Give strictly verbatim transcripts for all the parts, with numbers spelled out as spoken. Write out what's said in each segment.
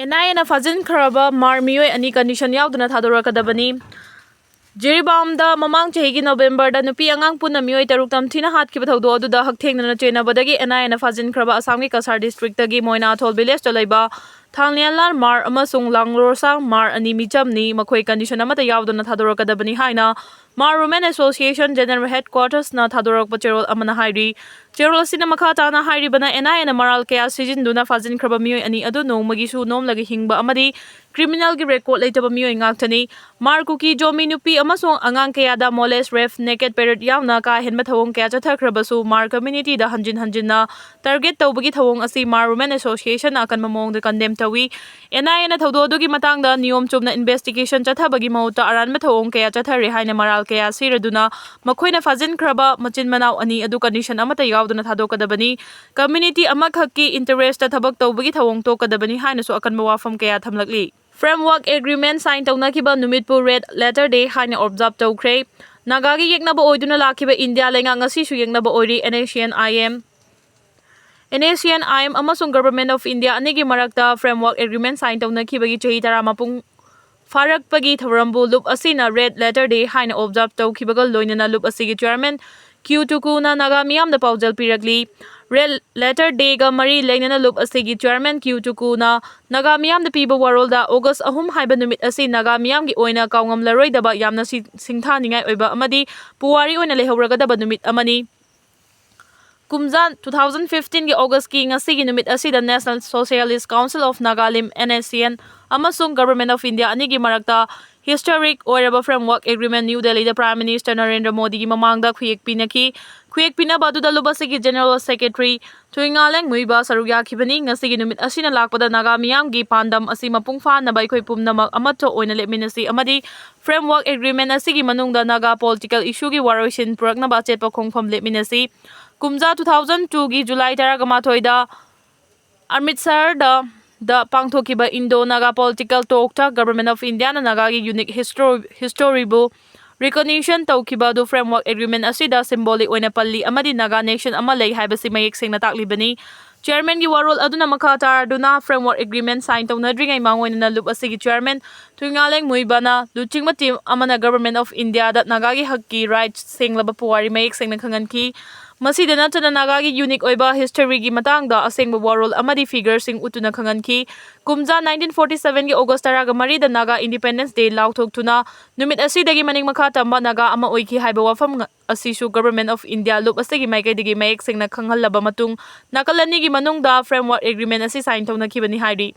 And ꯑꯥꯏ ꯑꯦꯅ ꯐꯥꯖꯤꯟꯈ꯭ꯔꯕ ꯃꯥꯔ ꯃꯤꯑꯣꯏ ꯑꯅꯤ ꯀꯟꯗꯤꯁꯟ ꯌꯥꯎꯗꯅ ꯊꯥꯗꯣꯔꯛꯀꯗꯕꯅꯤ꯫ ꯖꯤꯔꯤꯕꯥꯝꯗ ꯃꯃꯥꯡ ꯆꯍꯤꯒꯤ ꯅꯣꯕꯦꯝꯕꯔꯗ ꯅꯨꯄꯤ ꯑꯉꯥꯡ ꯄꯨꯟꯅ ꯃꯤꯑꯣꯏ ꯇꯔꯨꯛ ꯇꯝꯊꯤꯅ ꯍꯥꯠꯈꯤꯕ ꯊꯧꯗꯣꯛ ꯑꯗꯨꯗ ꯍꯛꯊꯦꯡꯅꯅ ꯆꯦꯟꯅꯕꯗꯒꯤ ꯑꯦꯟ ꯑꯥꯏ ꯑꯦꯅ ꯐꯥꯖꯤꯟꯈ꯭ꯔꯕ ꯑꯁꯥꯝꯒꯤ ꯀꯁꯥꯔ ꯗꯤꯁꯇ꯭ꯔꯤꯛꯇꯒꯤ ꯃꯣꯏꯅꯥꯊꯣꯜ ꯚꯤꯂꯦꯖꯇ ꯂꯩꯕ ꯊꯥꯡꯅꯤꯌꯥꯟꯂꯥꯜ ꯃꯥꯔ ꯑꯃꯁꯨꯡ ꯂꯥꯡꯂꯣꯔꯁꯥꯡ ꯃꯥꯔ ꯑꯅꯤ ꯃꯤꯆꯝꯅꯤ꯫ ꯃꯈꯣꯏ ꯀꯟꯗꯤꯁꯟ ꯑꯃꯠꯇ ꯌꯥꯎꯗꯅ ꯊꯥꯗꯣꯔꯛꯀꯗꯕꯅꯤ ꯍꯥꯏꯅ ꯃꯥꯔ ꯋꯨꯃꯦꯟ ꯑꯦꯁꯣꯁꯤꯌꯦꯁꯟ ꯖꯦꯅꯔꯦꯜ ꯍꯦꯗꯀ꯭ꯋꯥꯇꯔꯁꯅ ꯊꯥꯗꯣꯔꯛꯄ ꯆꯦꯔꯣꯜ ꯑꯃꯅ ꯍꯥꯏꯔꯤ꯫ ꯆꯦꯔꯣꯜ ꯑꯁꯤꯅ ꯃꯈꯥ ꯇꯥꯅ ꯍꯥꯏꯔꯤꯕꯅ, ꯑꯦꯟ ꯑꯥꯏ ꯑꯦꯅ ꯃꯔꯥꯜ ꯀꯌꯥ ꯁꯤꯖꯤꯟꯗꯨꯅ ꯐꯥꯖꯤꯟꯈ꯭ꯔꯕ ꯃꯤꯑꯣꯏ ꯑꯅꯤ ꯑꯗꯨ ꯅꯣꯡꯃꯒꯤ ꯁꯨ ꯅꯣꯝꯂꯒ ꯍꯤꯡꯕ ꯑꯃꯗꯤ ꯀ꯭ꯔꯤꯃꯤꯅꯦꯜꯒꯤ ꯔꯦꯀꯣꯔꯗ ꯂꯩꯇꯕ ꯃꯤꯑꯣꯏ ꯉꯥꯛꯇꯅꯤ꯫ ꯃꯥꯔ ꯀꯨꯀꯤ ꯖꯣꯃꯤ ꯅꯨꯄꯤ ꯑꯃꯁꯨꯡ ꯑꯉꯥꯡ ꯀꯌꯥꯗ ꯃꯣꯂꯦꯁ, ꯔꯦꯞ, ꯅꯦꯀꯦꯗ ꯄꯦꯔꯦꯗ ꯌꯥꯎꯅ ꯀꯥ ꯍꯦꯟꯕ ꯊꯧꯑꯣꯡ ꯀꯌꯥ ꯆꯠꯊꯈ꯭ꯔꯕꯁꯨ ꯃꯥꯔ ꯀꯝꯃ꯭ꯌꯨꯅꯤꯇꯤꯗ ꯍꯟꯖꯤꯟ ꯍꯟꯖꯤꯟꯅ ꯇꯥꯔꯒꯦꯠ ꯇꯧꯕꯒꯤ ꯊꯧꯑꯣꯡ ꯑꯁꯤ ꯃꯥꯔ ꯋꯨꯃꯦꯟ ꯑꯦꯁꯣꯁꯤꯌꯦꯁꯟꯅ ꯑꯀꯟꯕ ꯃꯑꯣꯡꯗ ꯀꯟꯗꯦꯝ ꯇꯧꯏ꯫ ꯑꯦꯟ ꯑꯥꯏ ꯑꯦꯅ ꯊꯧꯗꯣꯛ ꯑꯗꯨꯒꯤ ꯃꯇꯥꯡꯗ ꯅꯤꯌꯣꯝ ꯆꯨꯝꯅ ꯏꯟꯚꯦꯁꯇꯤꯒꯦꯁꯟ ꯆꯠꯊꯕꯒꯤ ꯃꯍꯨꯠꯇ ꯑꯔꯥꯟꯕ ꯊꯧꯑꯣꯡ ꯀꯌꯥ ꯆꯠꯊꯔꯦ ꯍꯥꯏꯅ ꯃꯔꯥꯜ ꯀꯌꯥ ꯁꯤꯔꯗꯨꯅ ꯃꯈꯣꯏꯅ ꯐꯥꯖꯤꯟꯈ꯭ꯔꯕ ꯃꯆꯤꯟ ꯃꯅꯥꯎ ꯑꯅꯤ ꯑꯗꯨ ꯀꯟꯗꯤꯁꯟ ꯑꯃꯠꯇ ꯌꯥꯎꯗꯅ ꯊꯥꯗꯣꯛꯀꯗꯕꯅꯤ꯫ ꯀꯝꯃ꯭ꯌꯨꯅꯤꯇꯤ ꯑꯃꯈꯛꯀꯤ ꯏꯟꯇꯔꯦꯁꯇ ꯊꯕꯛ ꯇꯧꯕꯒꯤ ꯊꯧꯑꯣꯡ ꯇꯣꯛꯀꯗꯕꯅꯤ ꯍꯥꯏꯅꯁꯨ ꯑꯀꯟꯕ ꯋꯥꯐꯝ ꯀꯌꯥ ꯊꯝꯂꯛꯂꯤ꯫ ꯐ꯭ꯔꯦꯝꯋꯥꯔꯛ ꯑꯦꯒ꯭ꯔꯤꯃꯦꯟ ꯁꯥꯏꯟ ꯇꯧꯅꯈꯤꯕ ꯅꯨꯃꯤꯠꯄꯨ ꯔꯦꯗ ꯂꯦꯇꯔ ꯗꯦ ꯍꯥꯏꯅ ꯑꯣꯕꯖꯥꯔꯕ ꯇꯧꯈ꯭ꯔꯦ꯫ ꯅꯥꯒꯥꯒꯤ ꯌꯦꯛꯅꯕ ꯑꯣꯏꯗꯨꯅ ꯂꯥꯛꯈꯤꯕ ꯏꯟꯗꯤꯌꯥ ꯂꯩꯉꯥꯛ ꯉꯁꯤꯁꯨ ꯌꯦꯛꯅꯕ ꯑꯣꯏꯔꯤ꯫ N S C N I M, N S C N I M ꯑꯃꯁꯨꯡ ꯒꯚꯔꯟꯃꯦꯟꯠ ꯑꯣꯐ ꯏꯟꯗꯤꯌꯥ ꯑꯅꯤꯒꯤ ꯃꯔꯛꯇ ꯐ꯭ꯔꯦꯝꯋꯥꯔꯛ ꯑꯦꯒ꯭ꯔꯤꯃꯦꯟ ꯁꯥꯏꯟ ꯇꯧꯅꯈꯤꯕꯒꯤ ꯆꯍꯤ ꯇꯔꯥ ꯃꯄꯨꯡ ꯐꯥꯔꯛꯄꯒꯤ ꯊꯧꯔꯝꯕꯨ ꯂꯨꯞ ꯑꯁꯤꯅ ꯔꯦꯗ ꯂꯦꯇꯔ ꯗꯦ ꯍꯥꯏꯅ ꯑꯣꯕꯖꯥꯔꯕ ꯇꯧꯈꯤꯕꯒ ꯂꯣꯏꯅꯅ ꯂꯨꯞ ꯑꯁꯤꯒꯤ ꯆꯤꯌꯔꯃꯦꯟ ꯀ꯭ꯌꯨ ꯇꯨꯀꯨꯅ ꯅꯥꯒꯥ ꯃꯤꯌꯥꯝꯗ ꯄꯥꯎꯖꯦꯜ ꯄꯤꯔꯛꯂꯤ꯫ ꯔꯦꯗ ꯂꯦꯇꯔ ꯗꯦꯒ ꯃꯔꯤ ꯂꯩꯅꯅ ꯂꯨꯞ ꯑꯁꯤꯒꯤ ꯆꯤꯌꯔꯃꯦꯟ ꯀ꯭ꯌꯨ ꯇꯨꯀꯨꯅ ꯅꯥꯒꯥ ꯃꯤꯌꯥꯝꯗ ꯄꯤꯕ ꯋꯥꯔꯣꯜꯗ ꯑꯣꯒꯁ ꯑꯍꯨꯝ ꯍꯥꯏꯕ ꯅꯨꯃꯤꯠ ꯑꯁꯤ ꯅꯥꯒꯥ ꯃꯤꯌꯥꯝꯒꯤ ꯑꯣꯏꯅ ꯀꯥꯎꯉꯝꯂꯔꯣꯏꯗꯕ ꯌꯥꯝꯅ ꯁꯤ-, ꯁꯤꯡꯊꯥꯅꯤꯡꯉꯥꯏ ꯑꯣꯏꯕ ꯑꯃꯗꯤ ꯄꯨꯋꯥꯔꯤ ꯑꯣꯏꯅ ꯂꯩꯍꯧꯔꯒꯗꯕ ꯅꯨꯃꯤꯠ ꯑꯃꯅꯤ꯫ ꯀꯨꯝꯖꯥ two thousand fifteen ꯒꯤ ꯑꯣꯒꯁꯀꯤ ꯉꯁꯤꯒꯤ ꯅꯨꯃꯤꯠ ꯑꯁꯤꯗ National Socialist Council of Nagalim, N S C N, ꯑꯃꯁꯨꯡ Government of India ꯑꯅꯤꯒꯤ ꯃꯔꯛꯇ ꯍꯤꯁꯇꯣꯔꯤꯛ ꯑꯣꯏꯔꯕ ꯐ꯭ꯔꯦꯝꯋꯥꯔꯛ ꯑꯦꯒ꯭ꯔꯤꯃꯦꯟ ꯅ꯭ꯌꯨ ꯗꯦꯜꯂꯤꯗ ꯄ꯭ꯔꯥꯏꯝ ꯃꯤꯅꯤꯁꯇꯔ ꯅꯔꯦꯟꯗ꯭ꯔ ꯃꯣꯗꯤꯒꯤ ꯃꯃꯥꯡꯗ ꯈꯨꯌꯦꯛ ꯄꯤꯅꯈꯤ꯫ ꯈꯨꯌꯦꯛ ꯄꯤꯅꯕ ꯑꯗꯨꯗ ꯂꯨꯞ ꯑꯁꯤꯒꯤ ꯖꯦꯅꯔꯦꯜ ꯁꯦꯀ꯭ꯔꯦꯇꯔꯤ ꯊꯨꯏꯉꯥꯂꯦꯡ ꯃꯨꯏꯕ ꯁꯔꯨꯛ ꯌꯥꯈꯤꯕꯅꯤ꯫ ꯉꯁꯤꯒꯤ ꯅꯨꯃꯤꯠ ꯑꯁꯤꯅ ꯂꯥꯛꯄꯗ ꯅꯥꯒꯥ ꯃꯤꯌꯥꯝꯒꯤ ꯄꯥꯟꯗꯝ ꯑꯁꯤ ꯃꯄꯨꯡ ꯐꯥꯅꯕ ꯑꯩꯈꯣꯏ ꯄꯨꯝꯅꯃꯛ ꯑꯃꯠꯇ ꯑꯣꯏꯅ ꯂꯦꯞꯃꯤꯟꯅꯁꯤ ꯑꯃꯗꯤ ꯐ꯭ꯔꯦꯝꯋꯥꯔꯛ ꯑꯦꯒ꯭ꯔꯤꯃꯦꯟ ꯑꯁꯤꯒꯤ ꯃꯅꯨꯡꯗ ꯅꯥꯒꯥ ꯄꯣꯂꯤꯇꯤꯀꯦꯜ ꯏꯁꯨꯒꯤ ꯋꯥꯔꯣꯏꯁꯤꯟ ꯄꯨꯔꯛꯅꯕ ꯑꯆꯦꯠꯄ ꯈꯣꯡꯐꯝ ꯂꯦꯞꯃꯤꯟꯅꯁꯤ꯫ ꯀꯨꯝꯖꯥ two thousand two ꯒꯤ ꯖꯨꯂꯥꯏ ꯇꯔꯥꯃꯥꯊꯣꯏꯗ ꯑꯃ꯭ꯔꯤꯠꯁꯔꯗ ꯗ ꯄꯥꯡꯊꯣꯛꯈꯤꯕ ꯏꯟꯗꯣ ꯅꯥꯒꯥ ꯄꯣꯂꯤꯇꯤꯀꯦꯜ ꯇꯣꯛꯇ Government of India ꯅ ꯅꯥꯒꯥꯒꯤ ꯌꯨꯅꯤꯛ ꯍꯤꯁꯇꯣ-, ꯍꯤꯁꯇꯣꯔꯤꯕꯨ ꯔꯤꯀꯣꯒꯅꯤꯁꯟ ꯇꯧꯈꯤꯕ ꯑꯗꯨ ꯐ꯭ꯔꯦꯝꯋꯥꯔꯛ ꯑꯦꯒ꯭ꯔꯤꯃꯦꯟ ꯑꯁꯤꯗ ꯁꯤꯝꯕꯣꯂꯤꯛ ꯑꯣꯏꯅ ꯄꯜꯂꯤ ꯑꯃꯗꯤ ꯅꯥꯒꯥ ꯅꯦꯁꯟ ꯑꯃ ꯂꯩ ꯍꯥꯏꯕꯁꯤ ꯃꯌꯦꯛ ꯁꯦꯡꯅ ꯇꯥꯛꯂꯤꯕꯅꯤ꯫ Chairmanꯒꯤ ꯋꯥꯔꯣꯜ ꯑꯗꯨꯅ ꯃꯈꯥ ꯇꯥꯔꯗꯨꯅ Framework Agreement sign ꯇꯧꯅꯗ꯭ꯔꯤꯉꯩ ꯃꯥꯡꯑꯣꯏꯅꯅ ꯂꯨꯞ ꯑꯁꯤꯒꯤ Chairman ꯊꯨꯏꯉꯥꯂꯦꯡ ꯃꯨꯏꯕꯥꯅ ꯂꯨꯆꯤꯡꯕ team ꯑꯃꯅ Government of Indiaꯗ ꯅꯥꯒꯥꯒꯤ ꯍꯛꯀꯤ rights ꯁꯦꯡꯂꯕ ꯄꯨꯋꯥꯔꯤ ꯃꯌꯦꯛ ꯁꯦꯡꯅ ꯈꯪꯍꯟꯈꯤ꯫ ꯃꯁꯤꯗ ꯅꯠꯇꯅ ꯅꯥꯒꯥꯒꯤ unique ꯑꯣꯏꯕ historyꯒꯤ ꯃꯇꯥꯡꯗ ꯑꯁꯦꯡꯕ ꯋꯥꯔꯣꯜ ꯑꯃꯗꯤ figureꯁꯤꯡ ꯎꯠꯇꯨꯅ ꯈꯪꯍꯟꯈꯤ꯫ ꯀꯨꯝꯖꯥ nineteen forty sevenꯒꯤ August ꯇꯔꯥꯒ ꯃꯔꯤꯗ Naga Independence Day ꯂꯥꯎꯊꯣꯛꯇꯨꯅ ꯅꯨꯃꯤꯠ ꯑꯁꯤꯗꯒꯤ ꯃꯅꯤꯡ ꯃꯈꯥ ꯇꯝꯕ ꯅꯥꯒꯥ ꯑꯃ ꯑꯣꯏꯈꯤ ꯍꯥꯏꯕ ꯋꯥꯐꯝ ꯑꯁꯤꯁꯨ Government of India ꯂꯨꯞ ꯑꯁꯤꯒꯤ ꯃꯥꯏꯀꯩꯗꯒꯤ ꯃꯌꯦꯛ ꯁꯦꯡꯅ ꯈꯪꯍꯜꯂꯕ ꯃꯇꯨꯡ, ꯅꯥꯀꯜ ꯑꯅꯤꯒꯤ ꯃꯅꯨꯡꯗ Framework Agreement ꯑꯁꯤ sign ꯇꯧꯅꯈꯤꯕꯅꯤ ꯍꯥꯏꯔꯤ꯫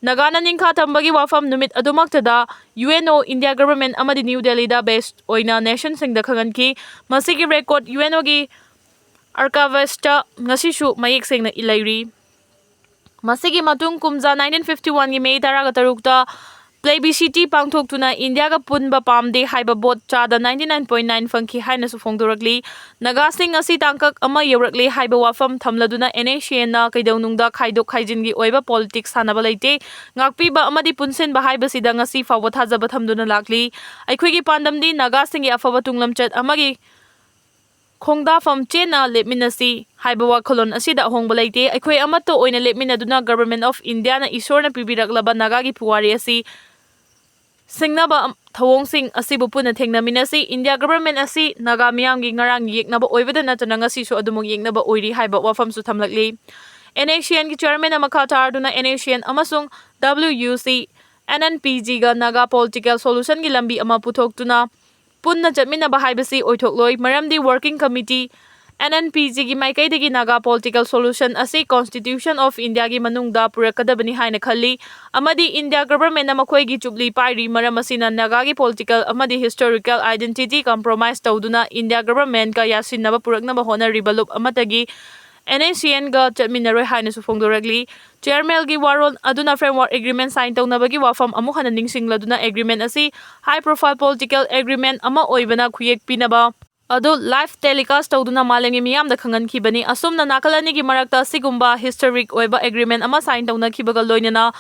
ꯅꯥꯒꯥꯅ ꯅꯤꯡꯈꯥ ꯇꯝꯕꯒꯤ ꯋꯥꯐꯝ ꯅꯨꯃꯤꯠ ꯑꯗꯨꯃꯛꯇꯗ UNO, India Government ꯑꯃꯗꯤ New Delhiꯗ base ꯑꯣꯏꯅ nationꯁꯤꯡꯗ ꯈꯪꯍꯟꯈꯤ꯫ ꯃꯁꯤꯒꯤ record UNOꯒꯤ archiveꯁꯇ ꯉꯁꯤꯁꯨ ꯃꯌꯦꯛ ꯁꯦꯡꯅ ꯂꯩꯔꯤ꯫ ꯃꯁꯤꯒꯤ ꯃꯇꯨꯡ ꯀꯨꯝꯖꯥ nineteen fifty oneꯒꯤ May ꯇꯔꯥꯒ ꯇꯔꯨꯛꯇ plebiscite ꯄꯥꯡꯊꯣꯛꯇꯨꯅ Indiaꯒ ꯄꯨꯟꯕ ꯄꯥꯝꯗꯦ ꯍꯥꯏꯕ vote ꯆꯥꯗ ninety nine point nine ꯐꯪꯈꯤ ꯍꯥꯏꯅꯁꯨ ꯐꯣꯡꯗꯣꯔꯛꯂꯤ꯫ ꯅꯥꯒꯥꯁꯤꯡ ꯑꯁꯤ ꯇꯥꯡꯀꯛ ꯑꯃ ꯌꯧꯔꯛꯂꯦ ꯍꯥꯏꯕ ꯋꯥꯐꯝ ꯊꯝꯂꯗꯨꯅ NACNꯅ ꯀꯩꯗꯧꯅꯨꯡꯗ ꯈꯥꯏꯗꯣꯛ ꯈꯥꯏꯖꯤꯟꯒꯤ ꯑꯣꯏꯕ politics ꯁꯥꯟꯅꯕ ꯂꯩꯇꯦ꯫ ꯉꯥꯛꯄꯤꯕ ꯑꯃꯗꯤ ꯄꯨꯟꯁꯤꯟꯕ ꯍꯥꯏꯕꯁꯤꯗ ꯉꯁꯤ ꯐꯥꯎꯕ ꯊꯥꯖꯕ ꯊꯝꯗꯨꯅ ꯂꯥꯛꯂꯤ꯫ ꯑꯩꯈꯣꯏꯒꯤ ꯄꯥꯟꯗꯝꯗꯤ ꯅꯥꯒꯥꯁꯤꯡꯒꯤ ꯑꯐꯕ ꯇꯨꯡꯂꯝꯆꯠ ꯑꯃꯒꯤ ꯈꯣꯡꯗꯥꯐꯝ ꯆꯦꯟꯅ ꯂꯦꯞꯃꯤꯟꯅꯁꯤ ꯍꯥꯏꯕ ꯋꯥꯈꯜꯂꯣꯟ ꯑꯁꯤꯗ ꯑꯍꯣꯡꯕ ꯂꯩꯇꯦ꯫ ꯑꯩꯈꯣꯏ ꯑꯃꯠꯇ ꯑꯣꯏꯅ ꯂꯦꯞꯃꯤꯟꯅꯗꯨꯅ Government of Indiaꯅ ꯏꯁꯣꯔꯅ ꯄꯤꯕꯤꯔꯛꯂꯕ ꯅꯥꯒꯥꯒꯤ ꯄꯨꯋꯥꯔꯤ ꯑꯁꯤ ꯁꯤꯡꯅꯕ ꯑꯝ-, ꯊꯧꯑꯣꯡꯁꯤꯡ ꯑꯁꯤꯕꯨ ꯄꯨꯟꯅ ꯊꯦꯡꯅꯃꯤꯟꯅꯁꯤ꯫ India Government ꯑꯁꯤ ꯅꯥꯒꯥ ꯃꯤꯌꯥꯝꯒꯤ ꯉꯔꯥꯡ ꯌꯦꯛꯅꯕ ꯑꯣꯏꯕꯗ ꯅꯠꯇꯅ ꯉꯁꯤꯁꯨ ꯑꯗꯨꯃꯛ ꯌꯦꯛꯅꯕ ꯑꯣꯏꯔꯤ ꯍꯥꯏꯕ ꯋꯥꯐꯝꯁꯨ ꯊꯝꯂꯛꯂꯤ꯫ NACNꯒꯤ Chairmanꯅ ꯃꯈꯥ ꯇꯥꯔꯗꯨꯅ NACN ꯑꯃꯁꯨꯡ WUC, NNPGꯒ ꯅꯥꯒꯥ political solutionꯒꯤ ꯂꯝꯕꯤ ꯑꯃ ꯄꯨꯊꯣꯛꯇꯨꯅ ꯄꯨꯟꯅ ꯆꯠꯃꯤꯟꯅꯕ ꯍꯥꯏꯕꯁꯤ ꯑꯣꯏꯊꯣꯛꯂꯣꯏ, ꯃꯔꯝꯗꯤ Working Committee, NNPGꯒꯤ ꯃꯥꯏꯀꯩꯗꯒꯤ ꯅꯥꯒꯥ political solution ꯑꯁꯤ Constitution of Indiaꯒꯤ ꯃꯅꯨꯡꯗ ꯄꯨꯔꯛꯀꯗꯕꯅꯤ ꯍꯥꯏꯅ ꯈꯜꯂꯤ, ꯑꯃꯗꯤ India Governmentꯅ ꯃꯈꯣꯏꯒꯤ ꯆꯨꯞꯂꯤ ꯄꯥꯏꯔꯤ꯫ ꯃꯔꯝ ꯑꯁꯤꯅ ꯅꯥꯒꯥꯒꯤ political ꯑꯃꯗꯤ historical identity compromise ꯇꯧꯗꯨꯅ India Governmentꯀ ꯌꯥꯁꯤꯟꯅꯕ ꯄꯨꯔꯛꯅꯕ ꯍꯣꯠꯅꯔꯤꯕ ꯂꯨꯞ ꯑꯃꯠꯇꯒꯤ NACNꯒ ꯆꯠꯃꯤꯟꯅꯔꯣꯏ ꯍꯥꯏꯅꯁꯨ ꯐꯣꯡꯗꯣꯔꯛꯂꯤ꯫ Chairmanꯒꯤ ꯋꯥꯔꯣꯜ ꯑꯗꯨꯅ Framework Agreement sign ꯇꯧꯅꯕꯒꯤ ꯋꯥꯐꯝ ꯑꯃꯨꯛ ꯍꯟꯅ ꯅꯤꯡꯁꯤꯡꯂꯗꯨꯅ agreement ꯑꯁꯤ high profile political agreement ꯑꯃ ꯑꯣꯏꯕꯅ ꯈꯨꯌꯦꯛ ꯄꯤꯅꯕ ꯑꯗꯨ live telecast ꯇꯧꯗꯨꯅ ꯃꯥꯂꯦꯝꯒꯤ ꯃꯤꯌꯥꯝꯗ ꯈꯪꯍꯟꯈꯤꯕꯅꯤ꯫ ꯑꯁꯨꯝꯅ ꯅꯥꯀꯜ ꯑꯅꯤꯒꯤ ꯃꯔꯛꯇ ꯑꯁꯤꯒꯨꯝꯕ historic ꯑꯣꯏꯕ agreement ꯑꯃ sign ꯇꯧꯅꯈꯤꯕꯒ ꯂꯣꯏꯅꯅ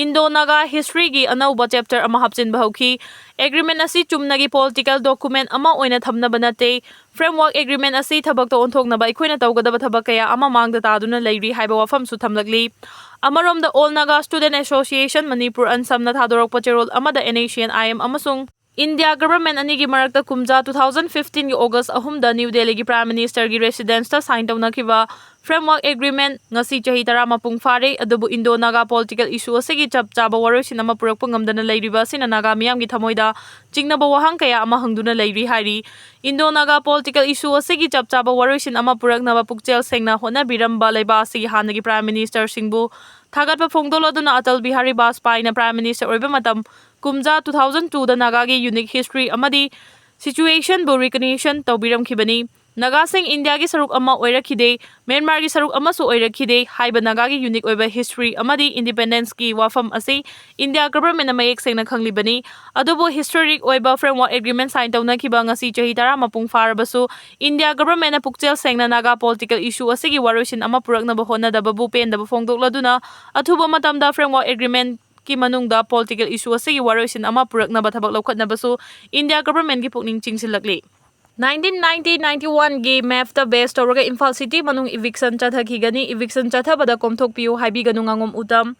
Indo-Naga historyꯒꯤ ꯑꯅꯧꯕ chapter ꯑꯃ ꯍꯥꯞꯆꯤꯟꯕ ꯍꯧꯈꯤ꯫ Agreement ꯑꯁꯤ ꯆꯨꯝꯅꯒꯤ political document ꯑꯃ ꯑꯣꯏꯅ ꯊꯝꯅꯕ ꯅꯠꯇꯦ꯫ Framework agreement ꯑꯁꯤ ꯊꯕꯛꯇ ꯑꯣꯟꯊꯣꯛꯅꯕ ꯑꯩꯈꯣꯏꯅ ꯇꯧꯒꯗꯕ ꯊꯕꯛ ꯀꯌꯥ ꯑꯃ ꯃꯥꯡꯗ ꯇꯥꯗꯨꯅ ꯂꯩꯔꯤ ꯍꯥꯏꯕ ꯋꯥꯐꯝꯁꯨ ꯊꯝꯂꯛꯂꯤ꯫ ꯑꯃꯔꯣꯝꯗ, All Naga Student Association Manipur, ꯑꯟꯁꯝꯅ ꯊꯥꯗꯣꯔꯛꯄ ꯆꯦꯔꯣꯜ ꯑꯃꯗ NACN-IM ꯑꯃꯁꯨꯡ India government ꯑꯅꯤꯒꯤ ꯃꯔꯛꯇ ꯀꯨꯝꯖꯥ two thousand fifteenꯒꯤ August ꯑꯍꯨꯝꯗ New Delhiꯒꯤ Prime Ministerꯒꯤ residenceꯇ sign ꯇꯧꯅꯈꯤꯕ framework agreement ꯉꯁꯤ ꯆꯍꯤ ꯇꯔꯥ ꯃꯄꯨꯡ ꯐꯥꯔꯦ꯫ ꯑꯗꯨꯕꯨ Indo-Naga political issue ꯑꯁꯤꯒꯤ ꯆꯞ ꯆꯥꯕ ꯋꯥꯔꯣꯏꯁꯤꯟ ꯑꯃ ꯄꯨꯔꯛꯄ ꯉꯝꯗꯅ ꯂꯩꯔꯤꯕ ꯑꯁꯤꯅ ꯅꯥꯒꯥ ꯃꯤꯌꯥꯝꯒꯤ ꯊꯃꯣꯏꯗ ꯆꯤꯡꯅꯕ ꯋꯥꯍꯪ ꯀꯌꯥ ꯑꯃ ꯍꯪꯗꯨꯅ ꯂꯩꯔꯤ ꯍꯥꯏꯔꯤ꯫ Indo-Naga political issue ꯑꯁꯤꯒꯤ ꯆꯞ ꯆꯥꯕ ꯋꯥꯔꯣꯏꯁꯤꯟ ꯑꯃ ꯄꯨꯔꯛꯅꯕ ꯄꯨꯛꯆꯦꯜ ꯁꯦꯡꯅ ꯍꯣꯠꯅꯕꯤꯔꯝꯕ ꯂꯩꯕꯥꯛ ꯑꯁꯤꯒꯤ ꯍꯥꯟꯅꯒꯤ Prime Ministerꯁꯤꯡꯕꯨ ꯊꯥꯒꯠꯄ ꯐꯣꯡꯗꯣꯛꯂꯗꯨꯅ Atal Bihari Vajpayeeꯅ Prime Minister ꯑꯣꯏꯕ ꯃꯇꯝ ꯀꯨꯝꯖꯥ two thousand twoꯗ ꯅꯥꯒꯥꯒꯤ unique history ꯑꯃꯗꯤ situationꯕꯨ recognition ꯇꯧꯕꯤꯔꯝꯈꯤꯕꯅꯤ꯫ ꯅꯥꯒꯥꯁꯤꯡ ꯏꯟꯗꯤꯌꯥꯒꯤ ꯁꯔꯨꯛ ꯑꯃ ꯑꯣꯏꯔꯛꯈꯤꯗꯦ, ꯃ꯭ꯌꯥꯟꯃꯥꯔꯒꯤ ꯁꯔꯨꯛ ꯑꯃꯁꯨ ꯑꯣꯏꯔꯛꯈꯤꯗꯦ ꯍꯥꯏꯕ ꯅꯥꯒꯥꯒꯤ unique ꯑꯣꯏꯕ history ꯑꯃꯗꯤ independenceꯀꯤ ꯋꯥꯐꯝ ꯑꯁꯤ ꯏꯟꯗꯤꯌꯥ governmentꯅ ꯃꯌꯦꯛ ꯁꯦꯡꯅ ꯈꯪꯂꯤꯕꯅꯤ꯫ ꯑꯗꯨꯕꯨ historic ꯑꯣꯏꯕ framework agreement sign ꯇꯧꯅꯈꯤꯕ ꯉꯁꯤ ꯆꯍꯤ ꯇꯔꯥ ꯃꯄꯨꯡ ꯐꯥꯔꯕꯁꯨ ꯏꯟꯗꯤꯌꯥ governmentꯅ ꯄꯨꯛꯆꯦꯜ ꯁꯦꯡꯅ ꯅꯥꯒꯥ political issue ꯑꯁꯤꯒꯤ ꯋꯥꯔꯣꯏꯁꯤꯟ ꯑꯃ ꯄꯨꯔꯛꯅꯕ ꯍꯣꯠꯅꯗꯕꯕꯨ ꯄꯦꯟꯗꯕ ꯐꯣꯡꯗꯣꯛꯂꯗꯨꯅ ꯑꯊꯨꯕ ꯃꯇꯝꯗ framework agreement ꯀꯤ ꯃꯅꯨꯡꯗ political issue ꯑꯁꯤꯒꯤ ꯋꯥꯔꯣꯏꯁꯤꯟ ꯑꯃ ꯄꯨꯔꯛꯅꯕ ꯊꯕꯛ ꯂꯧꯈꯠꯅꯕꯁꯨ ꯏꯟꯗꯤꯌꯥ governmentꯀꯤ ꯄꯨꯛꯅꯤꯡ ꯆꯤꯡꯁꯤꯜꯂꯛꯂꯤ꯫ Nineteen ninety ninety-oneꯒꯤ mapꯇ base ꯇꯧꯔꯒ ꯏꯝꯐꯥꯜ city ꯃꯅꯨꯡ eviction ꯆꯠꯊꯈꯤꯒꯅꯤ꯫ Eviction ꯆꯠꯊꯕꯗ ꯀꯣꯝꯊꯣꯛꯄꯤꯌꯨ ꯍꯥꯏꯕꯤꯒꯅꯨ ꯉꯥꯉꯣꯝ ꯎꯇꯝ꯫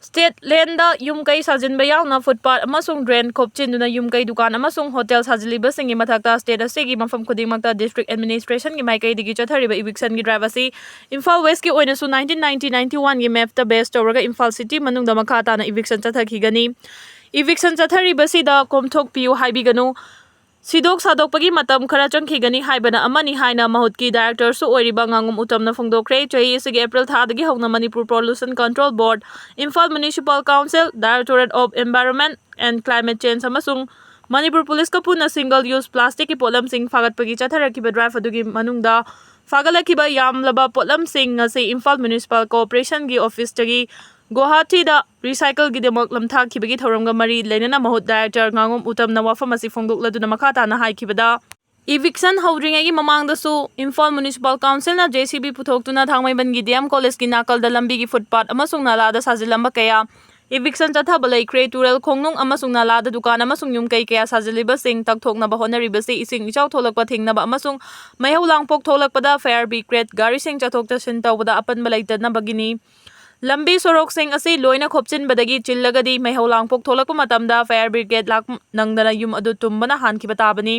State landꯗ ꯌꯨꯝ ꯀꯩ ꯁꯥꯖꯤꯟꯕ ꯌꯥꯎꯅ footpath ꯑꯃꯁꯨꯡ drain ꯈꯣꯞꯆꯤꯟꯗꯨꯅ ꯌꯨꯝ ꯀꯩ, ꯗꯨꯀꯥꯟ ꯑꯃꯁꯨꯡ hotel ꯁꯥꯖꯤꯜꯂꯤꯕꯁꯤꯡꯒꯤ ꯃꯊꯛꯇ state ꯑꯁꯤꯒꯤ ꯃꯐꯝ ꯈꯨꯗꯤꯡꯃꯛꯇ district administrationꯒꯤ ꯃꯥꯏꯀꯩꯗꯒꯤ ꯆꯠꯊꯔꯤꯕ evictionꯒꯤ drive ꯑꯁꯤ ꯏꯝꯐꯥꯜ Westꯀꯤ ꯑꯣꯏꯅꯁꯨ nineteen ninety ninety-oneꯒꯤ mapꯇ base ꯇꯧꯔꯒ ꯏꯝꯐꯥꯜ city ꯃꯅꯨꯡꯗ ꯃꯈꯥ ꯇꯥꯅ eviction ꯆꯠꯊꯈꯤꯒꯅꯤ꯫ Eviction ꯆꯠꯊꯔꯤꯕꯁꯤꯗ ꯀꯣꯝꯊꯣꯛꯄꯤꯌꯨ ꯍꯥꯏꯕꯤꯒꯅꯨ꯫ ꯁꯤꯗꯣꯛ ꯁꯥꯗꯣꯛꯄꯒꯤ ꯃꯇꯝ ꯈꯔ ꯆꯪꯈꯤꯒꯅꯤ ꯍꯥꯏꯕꯅ ꯑꯃꯅꯤ ꯍꯥꯏꯅ ꯃꯍꯨꯠꯀꯤ directorꯁꯨ ꯑꯣꯏꯔꯤꯕ ꯉꯥꯉꯣꯝ ꯎꯇꯝꯅ ꯐꯣꯡꯗꯣꯛꯈ꯭ꯔꯦ꯫ ꯆꯍꯤ ꯑꯁꯤꯒꯤ April ꯊꯥꯗꯒꯤ ꯍꯧꯅ Manipur Pollution Control Board, Imphal Municipal Council, Directorate of Environment and Climate Change ꯑꯃꯁꯨꯡ ꯃꯅꯤꯄꯨꯔ ꯄꯨꯂꯤꯁꯀ ꯄꯨꯟꯅ single use plasticꯀꯤ ꯄꯣꯠꯂꯝꯁꯤꯡ ꯐꯥꯒꯠꯄꯒꯤ ꯆꯠꯊꯔꯛꯈꯤꯕ drive ꯑꯗꯨꯒꯤ ꯃꯅꯨꯡꯗ ꯐꯥꯒꯠꯂꯛꯈꯤꯕ ꯌꯥꯝꯂꯕ ꯄꯣꯠꯂꯝꯁꯤꯡ ꯑꯁꯤ ꯏꯝꯐꯥꯜ Municipal Corporationꯒꯤ officeꯇꯒꯤ ꯒꯨꯋꯥꯍꯥꯇꯤꯗ recycleꯒꯤꯗꯃꯛ ꯂꯝꯊꯥꯈꯤꯕꯒꯤ ꯊꯧꯔꯝꯒ ꯃꯔꯤ ꯂꯩꯅꯅ ꯃꯍꯨꯠ director ꯉꯥꯉꯣꯝ ꯎꯇꯝꯅ ꯋꯥꯐꯝ ꯑꯁꯤ ꯐꯣꯡꯗꯣꯛꯂꯗꯨꯅ ꯃꯈꯥ ꯇꯥꯅ ꯍꯥꯏꯈꯤꯕꯗ, Eviction ꯍꯧꯗ꯭ꯔꯤꯉꯩꯒꯤ ꯃꯃꯥꯡꯗꯁꯨ ꯏꯝꯐꯥꯜ ꯃ꯭ꯌꯨꯅꯤꯁꯤꯄꯥꯜ ꯀꯥꯎꯟꯁꯤꯜꯅ J C B ꯄꯨꯊꯣꯛꯇꯨꯅ ꯊꯥꯡꯃꯩꯕꯟꯒꯤ D M ꯀꯣꯂꯦꯖꯀꯤ ꯅꯥꯀꯜꯗ ꯂꯝꯕꯤꯒꯤ ꯐꯨꯠꯄꯥꯠ ꯑꯃꯁꯨꯡ ꯅꯥꯂꯥꯗ ꯁꯥꯖꯤꯜꯂꯝꯕ ꯀꯌꯥ eviction ꯆꯠꯊꯕ ꯂꯩꯈ꯭ꯔꯦ꯫ ꯇꯨꯔꯦꯜ ꯈꯣꯡꯅꯨꯡ ꯑꯃꯁꯨꯡ ꯅꯥꯂꯥꯗ ꯗꯨꯀꯥꯟ ꯑꯃꯁꯨꯡ ꯌꯨꯝ ꯀꯩ ꯀꯌꯥ ꯁꯥꯖꯤꯜꯂꯤꯕꯁꯤꯡ ꯇꯛꯊꯣꯛꯅꯕ ꯍꯣꯠꯅꯔꯤꯕꯁꯤ ꯏꯁꯤꯡ ꯏꯆꯥꯎ ꯊꯣꯛꯂꯛꯄ ꯊꯤꯡꯅꯕ ꯑꯃꯁꯨꯡ ꯃꯩꯍꯧ ꯂꯥꯡꯄꯣꯛ ꯊꯣꯛꯂꯛꯄꯗ fire brigade ꯒꯥꯔꯤꯁꯤꯡ ꯆꯠꯊꯣꯛ ꯆꯠꯁꯤꯟ ꯇꯧꯕꯗ ꯑꯄꯟꯕ ꯂꯩꯇꯅꯕꯒꯤꯅꯤ꯫ ꯂꯝꯕꯤ ꯁꯣꯔꯣꯛꯁꯤꯡ ꯑꯁꯤ ꯂꯣꯏꯅ ꯈꯣꯞꯆꯤꯟꯕꯗꯒꯤ ꯆꯤꯜꯂꯒꯗꯤ ꯃꯩꯍꯧ ꯂꯥꯡꯄꯣꯛ ꯊꯣꯛꯂꯛꯄ ꯃꯇꯝꯗ fire brigade ꯂꯥꯛ ꯅꯪꯗꯅ ꯌꯨꯝ ꯑꯗꯨ ꯇꯨꯝꯕꯅ ꯍꯥꯟꯈꯤꯕ ꯇꯥꯕꯅꯤ꯫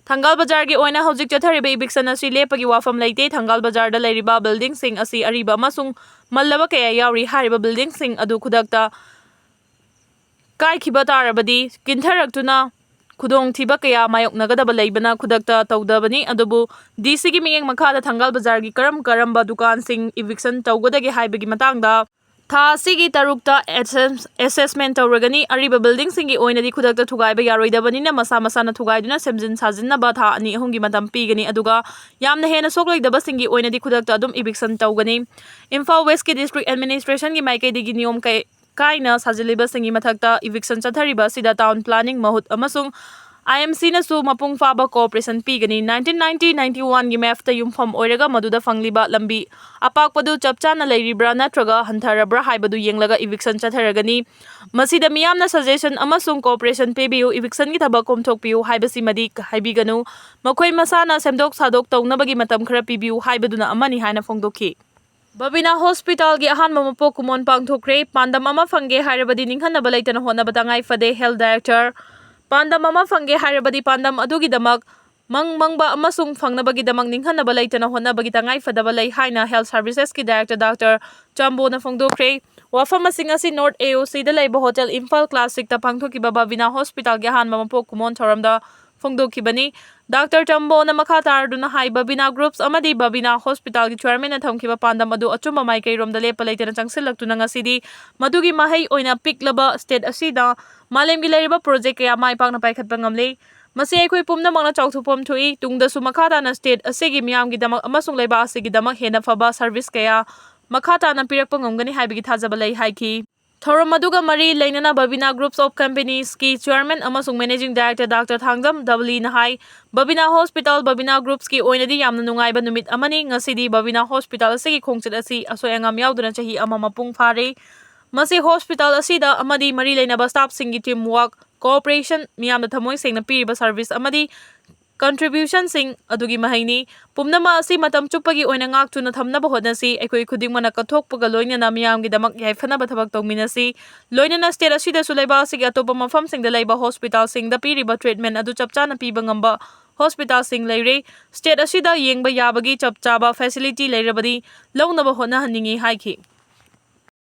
ꯊꯪꯒꯥꯜ ꯕꯖꯥꯔꯒꯤ ꯑꯣꯏꯅ ꯍꯧꯖꯤꯛ ꯆꯠꯊꯔꯤꯕ eviction ꯑꯁꯤ ꯂꯦꯞꯄꯒꯤ ꯋꯥꯐꯝ ꯂꯩꯇꯦ꯫ ꯊꯪꯒꯥꯜ ꯕꯖꯥꯔꯗ ꯂꯩꯔꯤꯕ building ꯁꯤꯡ ꯑꯁꯤ ꯑꯔꯤꯕ ꯑꯃꯁꯨꯡ ꯃꯜꯂꯕ ꯀꯌꯥ ꯌꯥꯎꯔꯤ꯫ ꯍꯥꯏꯔꯤꯕ building ꯁꯤꯡ ꯑꯗꯨ ꯈꯨꯗꯛꯇ ꯀꯥꯏꯈꯤꯕ ꯇꯥꯔꯕꯗꯤ ꯀꯤꯟꯊꯔꯛꯇꯨꯅ ꯈꯨꯗꯣꯡꯊꯤꯕ ꯀꯌꯥ ꯃꯥꯌꯣꯛꯅꯒꯗꯕ ꯂꯩꯕꯅ ꯈꯨꯗꯛꯇ ꯇꯧꯗꯕꯅꯤ꯫ ꯑꯗꯨꯕꯨ D C ꯒꯤ ꯃꯤꯠꯌꯦꯡ ꯃꯈꯥꯗ ꯊꯪꯒꯥꯜ ꯕꯖꯥꯔꯒꯤ ꯀꯔꯝ ꯀꯔꯝꯕ ꯗꯨꯀꯥꯟꯁꯤꯡ eviction ꯇꯧꯒꯗꯒꯦ ꯍꯥꯏꯕꯒꯤ ꯃꯇꯥꯡꯗ ꯊꯥ ꯑꯁꯤꯒꯤ ꯇꯔꯨꯛꯇ assess-, assessment ꯇꯧꯔꯒꯅꯤ꯫ ꯑꯔꯤꯕ building ꯁꯤꯡꯒꯤ ꯑꯣꯏꯅꯗꯤ ꯈꯨꯗꯛꯇ ꯊꯨꯒꯥꯏꯕ ꯌꯥꯔꯣꯏꯗꯕꯅꯤꯅ ꯃꯁꯥ ꯃꯁꯥꯅ ꯊꯨꯒꯥꯏꯗꯨꯅ ꯁꯦꯝꯖꯤꯟ ꯁꯥꯖꯤꯟꯅꯕ ꯊꯥ ꯑꯅꯤ ꯑꯍꯨꯝꯒꯤ ꯃꯇꯝ ꯄꯤꯒꯅꯤ꯫ ꯑꯗꯨꯒ ꯌꯥꯝꯅ ꯍꯦꯟꯅ ꯁꯣꯛꯂꯣꯏꯗꯕꯁꯤꯡꯒꯤ ꯑꯣꯏꯅꯗꯤ ꯈꯨꯗꯛꯇ ꯑꯗꯨꯝ eviction ꯇꯧꯒꯅꯤ꯫ ꯏꯝꯐꯥꯜ West ꯀꯤ district administration ꯒꯤ ꯃꯥꯏꯀꯩꯗꯒꯤ ꯅꯤꯌꯣꯝ ꯀꯩ-, ꯀꯥꯏꯅ ꯁꯥꯖꯤꯜꯂꯤꯕꯁꯤꯡꯒꯤ ꯃꯊꯛꯇ eviction ꯆꯠꯊꯔꯤꯕ ꯑꯁꯤꯗ town planning ꯃꯍꯨꯠ ꯑꯃꯁꯨꯡ I M C ꯅꯁꯨ ꯃꯄꯨꯡ ꯐꯥꯕ cooperation ꯄꯤꯒꯅꯤ꯫ Nineteen ninety ninety-one ꯒꯤ map ꯇ ꯌꯨꯝꯐꯝ ꯑꯣꯏꯔꯒ ꯃꯗꯨꯗ ꯐꯪꯂꯤꯕ ꯂꯝꯕꯤ ꯑꯄꯥꯛꯄꯗꯨ ꯆꯞ ꯆꯥꯅ ꯂꯩꯔꯤꯕ꯭ꯔꯥ ꯅꯠꯇ꯭ꯔꯒ ꯍꯟꯊꯔꯕ꯭ꯔꯥ ꯍꯥꯏꯕꯗꯨ ꯌꯦꯡꯂꯒ eviction ꯆꯠꯊꯔꯒꯅꯤ꯫ ꯃꯁꯤꯗ ꯃꯤꯌꯥꯝꯅ suggestion ꯑꯃꯁꯨꯡ cooperation ꯄꯤꯕꯤꯌꯨ, eviction ꯒꯤ ꯊꯕꯛ ꯀꯣꯝꯊꯣꯛꯄꯤꯌꯨ ꯍꯥꯏꯕꯁꯤꯃꯗꯤ ꯃꯈꯣꯏ ꯃꯁꯥꯅ ꯁꯦꯝꯗꯣꯛ ꯁꯥꯗꯣꯛ ꯇꯧꯅꯕꯒꯤ ꯃꯇꯝ ꯈꯔ ꯄꯤꯕꯤꯌꯨ ꯍꯥꯏꯕꯗꯨꯅ ꯑꯃꯅꯤ ꯍꯥꯏꯅ ꯐꯣꯡꯗꯣꯛꯈꯤ꯫ ꯕꯕꯤꯅꯥ ꯍꯣꯁꯄꯤꯇꯥꯜꯒꯤ ꯑꯍꯥꯟꯕ ꯃꯄꯣꯛ ꯀꯨꯝꯑꯣꯟ ꯄꯥꯡꯊꯣꯛꯈ꯭ꯔꯦ꯫ ꯄꯥꯟꯗꯝ ꯑꯃ ꯐꯪꯒꯦ ꯍꯥꯏꯔꯕꯗꯤ ꯅꯤꯡꯍꯟꯅꯕ ꯂꯩꯇꯅ ꯍꯣꯠꯅꯕ ꯇꯉꯥꯏ ꯐꯗꯦ꯫ Health Director, ꯄꯥꯟꯗꯝ ꯑꯃ ꯐꯪꯒꯦ ꯍꯥꯏꯔꯕꯗꯤ ꯄꯥꯟꯗꯝ ꯑꯗꯨꯒꯤꯗꯃꯛ ꯃꯪ ꯃꯪꯕ ꯑꯃꯁꯨꯡ ꯐꯪꯅꯕꯒꯤꯗꯃꯛ ꯅꯤꯡꯍꯟꯅꯕ ꯂꯩꯇꯅ ꯍꯣꯠꯅꯕꯒꯤ ꯇꯉꯥꯏ ꯐꯗꯕ ꯂꯩ ꯍꯥꯏꯅ Health Services ꯀꯤ Director Doctor ꯆꯥꯝꯕꯣꯅ ꯐꯣꯡꯗꯣꯛꯈ꯭ꯔꯦ꯫ ꯋꯥꯐꯝꯁꯤꯡ ꯑꯁꯤ North A O C ꯗ ꯂꯩꯕ Hotel Imphal Classic ꯇ ꯄꯥꯡꯊꯣꯛꯈꯤꯕ ꯕꯕꯤꯅꯥ ꯍꯣꯁꯄꯤꯇꯥꯜꯒꯤ ꯑꯍꯥꯟꯕ ꯃꯄꯣꯛ ꯀꯨꯝꯑꯣꯟ ꯊꯧꯔꯝꯗ ꯐꯣꯡꯗꯣꯛꯈꯤꯕꯅꯤ꯫ Doctor ꯆꯥꯝꯕꯣꯅ ꯃꯈꯥ ꯇꯥꯔꯗꯨꯅ ꯍꯥꯏ, ꯕꯕꯤꯅꯥ Groups ꯑꯃꯗꯤ ꯕꯕꯤꯅꯥ ꯍꯣꯁꯄꯤꯇꯥꯜꯒꯤ chairman ꯅ ꯊꯝꯈꯤꯕ ꯄꯥꯟꯗꯝ ꯑꯗꯨ ꯑꯆꯨꯝꯕ ꯃꯥꯏꯀꯩꯔꯣꯝꯗ ꯂꯦꯞꯄ ꯂꯩꯇꯅ ꯆꯪꯁꯤꯜꯂꯛꯇꯨꯅ ꯉꯁꯤꯗꯤ ꯃꯗꯨꯒꯤ ꯃꯍꯩ ꯑꯣꯏꯅ ꯄꯤꯛꯂꯕ state ꯑꯁꯤꯗ ꯃꯥꯂꯦꯝꯒꯤ ꯂꯩꯔꯤꯕ project ꯀꯌꯥ ꯃꯥꯏ ꯄꯥꯛꯅ ꯄꯥꯏꯈꯠꯄ ꯉꯝꯂꯦ꯫ ꯃꯁꯤ ꯑꯩꯈꯣꯏ ꯄꯨꯝꯅꯃꯛꯅ ꯆꯥꯎꯊꯣꯛꯐꯝ ꯊꯣꯛꯏ꯫ ꯇꯨꯡꯗꯁꯨ ꯃꯈꯥ ꯇꯥꯅ state ꯑꯁꯤꯒꯤ ꯃꯤꯌꯥꯝꯒꯤꯗꯃꯛ ꯑꯃꯁꯨꯡ ꯂꯩꯕꯥꯛ ꯑꯁꯤꯒꯤꯗꯃꯛ ꯍꯦꯟꯅ ꯐꯕ service ꯀꯌꯥ ꯃꯈꯥ ꯇꯥꯅ ꯄꯤꯔꯛꯄ ꯉꯝꯒꯅꯤ ꯍꯥꯏꯕꯒꯤ ꯊꯥꯖꯕ ꯂꯩ ꯍꯥꯏꯈꯤ꯫ ꯊꯧꯔꯝ ꯑꯗꯨꯒ ꯃꯔꯤ ꯂꯩꯅꯅ Babina Groups of Companies ꯀꯤ Chairman ꯑꯃꯁꯨꯡ Managing Director Doctor ꯊꯥꯡꯖꯝ ꯗꯕꯂꯤꯅ ꯍꯥꯏ, Babina Hospital, Babina Groups ꯀꯤ ꯑꯣꯏꯅꯗꯤ ꯌꯥꯝꯅ ꯅꯨꯡꯉꯥꯏꯕ ꯅꯨꯃꯤꯠ ꯑꯃꯅꯤ꯫ ꯉꯁꯤꯗꯤ Babina Hospital ꯑꯁꯤꯒꯤ ꯈꯣꯡꯆꯠ ꯑꯁꯤ ꯑꯁꯣꯏ ꯑꯉꯥꯝ ꯌꯥꯎꯗꯅ ꯆꯍꯤ ꯑꯃ ꯃꯄꯨꯡ ꯐꯥꯔꯦ꯫ ꯃꯁꯤ hospital ꯑꯁꯤꯗ ꯑꯃꯗꯤ ꯃꯔꯤ ꯂꯩꯅꯕ staff ꯁꯤꯡꯒꯤ team work, cooperation, ꯃꯤꯌꯥꯝꯅ ꯊꯃꯣꯏ ꯁꯦꯡꯅ ꯄꯤꯔꯤꯕ service ꯑꯃꯗꯤ contribution ꯁꯤꯡ ꯑꯗꯨꯒꯤ ꯃꯍꯩꯅꯤ꯫ ꯄꯨꯝꯅꯃꯛ ꯑꯁꯤ ꯃꯇꯝ ꯆꯨꯞꯄꯒꯤ ꯑꯣꯏꯅ ꯉꯥꯛꯇꯨꯅ ꯊꯝꯅꯕ ꯍꯣꯠꯅꯁꯤ꯫ ꯑꯩꯈꯣꯏ ꯈꯨꯗꯤꯡꯃꯛꯅ ꯀꯠꯊꯣꯛꯄꯒ ꯂꯣꯏꯅꯅ ꯃꯤꯌꯥꯝꯒꯤꯗꯃꯛ ꯌꯥꯏꯐꯅꯕ ꯊꯕꯛ ꯇꯧꯃꯤꯟꯅꯁꯤ꯫ ꯂꯣꯏꯅꯅ state ꯑꯁꯤꯗꯁꯨ ꯂꯩꯕꯥꯛ ꯑꯁꯤꯒꯤ ꯑꯇꯣꯞꯄ ꯃꯐꯝꯁꯤꯡꯗ ꯂꯩꯕ hospital ꯁꯤꯡꯗ ꯄꯤꯔꯤꯕ treatment ꯑꯗꯨ ꯆꯞ ꯆꯥꯅ ꯄꯤꯕ ꯉꯝꯕ hospital ꯁꯤꯡ ꯂꯩꯔꯦ꯫ State ꯑꯁꯤꯗ ꯌꯦꯡꯕ ꯌꯥꯕꯒꯤ ꯆꯞ ꯆꯥꯕ facility ꯂꯩꯔꯕꯗꯤ ꯂꯧꯅꯕ ꯍꯣꯠꯅꯍꯟꯅꯤꯡꯏ ꯍꯥꯏꯈꯤ꯫